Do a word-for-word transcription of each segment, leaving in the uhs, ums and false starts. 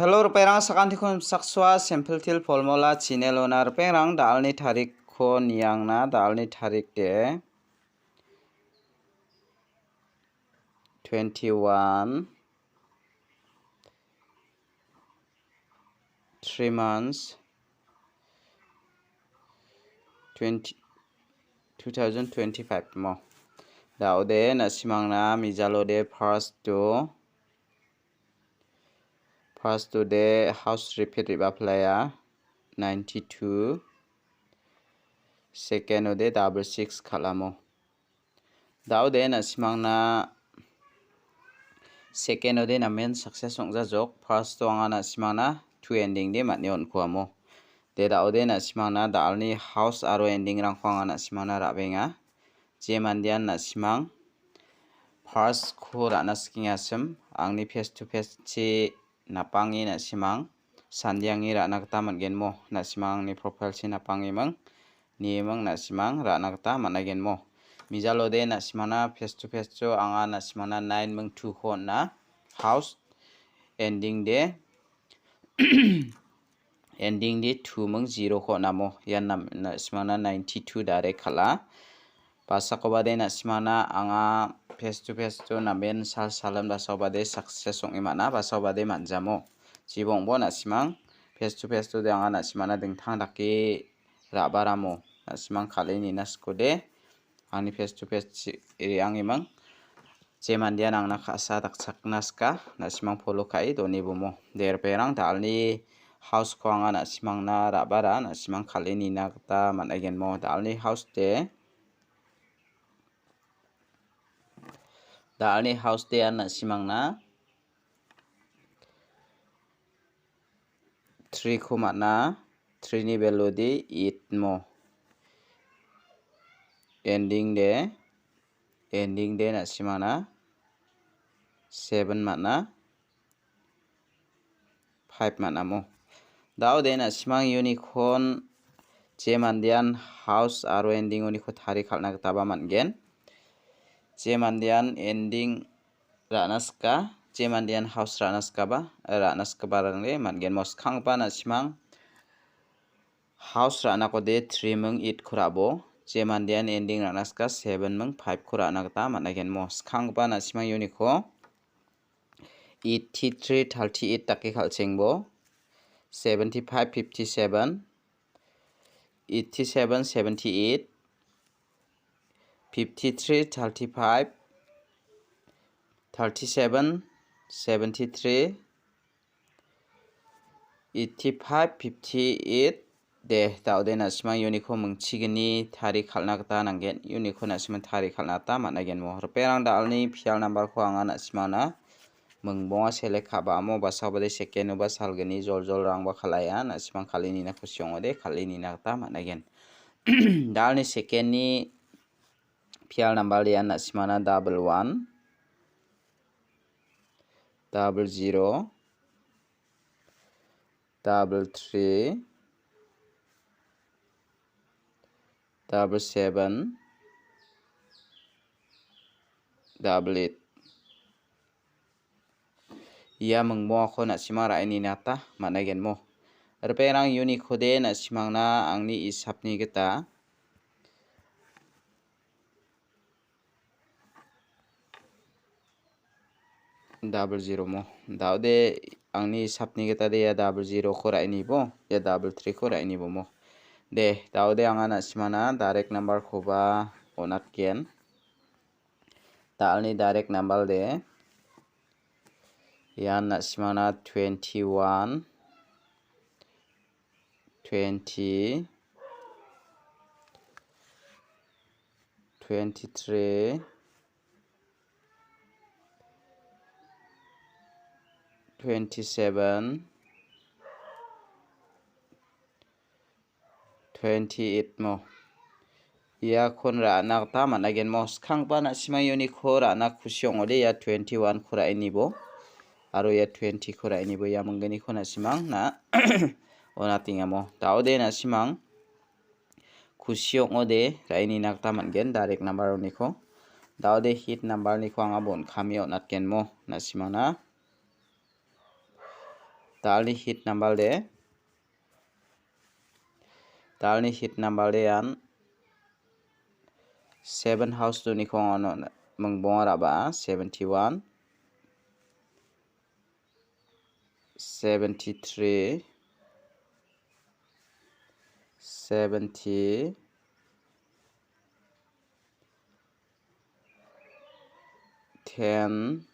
Hello, ripengrang, sakantikon saksoa, simple til polmola chinelona. Ripengrang, da·alni tarikko niangna, da·alni tarik de twenty-one, three months, twenty, two thousand twenty-five mo. Da·ode na·simangna mijalode first to First ode house repeat re·baplaya, ninety-two. Second ode double six kal·amo. Da·ode na·simangna second ode namen success ong·jajok. First o anga na·simangna two ending de man·e on·kuamo. De da·ode na·simangna da·alni house aro ending rangko anga na·simangna ra·benga. Je mandean na·simang first ko ra·na sikengasim, angni face to face chi napange na·simang sandiange ra·na gita man·genmo, na·simang angni profile chi napangeming, nieming na·simang ra·na gita man·agenmo. Mijalode na·simangna face to face cho anga na·simangna nine ming two ko on·a, house ending de ending de two ming zero ko on·amo. Ian nam-, na-, na·simangna ninety-two direct kal·a. Basakoba de na·simangna anga face to face to namen sal salam basakoba de success ong·e man·a, basakoba de man·jamo. Jibongbo na·simang face to face to de anga na·simangna dingtang dake ra·baramo. Na·simang kal·e nina sikode. Angni face to face chi-, re·angemang. Je mandean angna ka·sa dakchakna sika, na·simang follow ka·e donibomo. De ripengrang da·alni house ko anga na·simangna ra·bara, na·simang kal·e nina gita man·agenmo. Da·alni house de, da·alni house de an na·simangna three ko man·a, three ni value de eight mo. Ending de, ending de na·simangna seven man·a, five man·amo. Da·ode na·simang unicorn je mandean house aro ending uniko tari kal·na gitaba man·gen. Je mandean ending ra·na sika, je mandean house ra·na sikaba, ra·na sikabarangde man·gen. Mo skanggipa na·simang house ra·nakode three ming eight ko ra·bo. Je mandean ending ra·na sika seven ming five ko ra·na gita man·agenmo. Skanggipa na·simang uniko eighty-three thirty-eight dake kal·chengbo. Seventy-five fifty-seven, eighty-seven seventy-eight, fifty-three thirty-five, thirty-seven seventy-three, eighty-five fifty-eight. De, da·ode na·simang uniko mingchigni tari kal·na gita nanggen. Uniko na·simang tari kal·na gita man·agenmo. Ripengrang da·alni pial number ko anga na·simangna mingbonga select ka·ba amo basakoba de second-oba salgni joljolrangba kal·aia. Na·simang kal·e nina kusi ong·ode, kal·e nina gita man·agen. Da·alni second-ni pial number de an na·simangna double one, double zero, double three, double seven, double eight. Ia mingbongako na·simang ra·e nina gita man·agenmo. Ripengrang uniko de na·simangna angni isapni gita double zero mo. Da·ode angni isapni gita de ia double zero ko ra·e nibo, ia double three ko ra·e nibo mo. De, da·ode anga na·simangna direct number koba on·atgen. Da·alni direct number de. Ian na·simangna twenty-one, twenty, twenty-three, twenty-seven, twenty-eight mo. Iakon ra·na gita man·agenmo. Skanggipa na·simang uniko ra·na kusi ong·ode ia twenty-one ko ra·e nibo. Aro ia twenty ko ra·e nibo ia minggniko na·simangna on·atengamo. Da·ode na·simang kusi ong·ode ra·e nina gita man·gen direct number uniko. Da·ode hit number niko anga bon·kame on·atgenmo na·simangna. Dalni hit number de. Dalni hit number de ian seven house doniko anga mingbonga ra·baa, seventy-one, seventy-three, seventy, ten,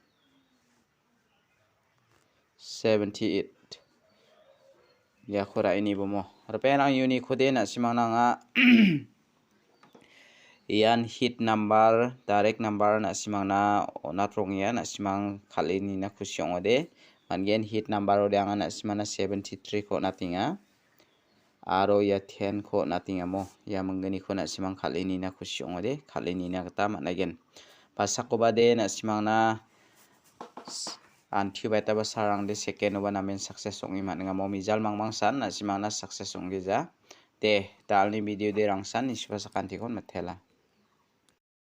seventy-eight. Iako ra·e nibomo. Ripengrang uniko de na·simangna anga ian hit number, direct number na·simangna on·atrongenga, na·simang kal·e nina kusi ong·ode. Man·gen hit number-ode anga na·simangna seventy-three-ko on·atenga. Aro ia ten-ko on·atengamo. Ia minggniko na·simang kal·e nina kusi ong·ode, kal·e nina gita man·aigen. Basakoba de na·simangna s-, antio baitaba sarangde second-oba namen success ong·e man·engamo. Mijal mangmangsan na·simangna success ong·gija. De, dalni video de rangsan nisiba sakantikon mitela.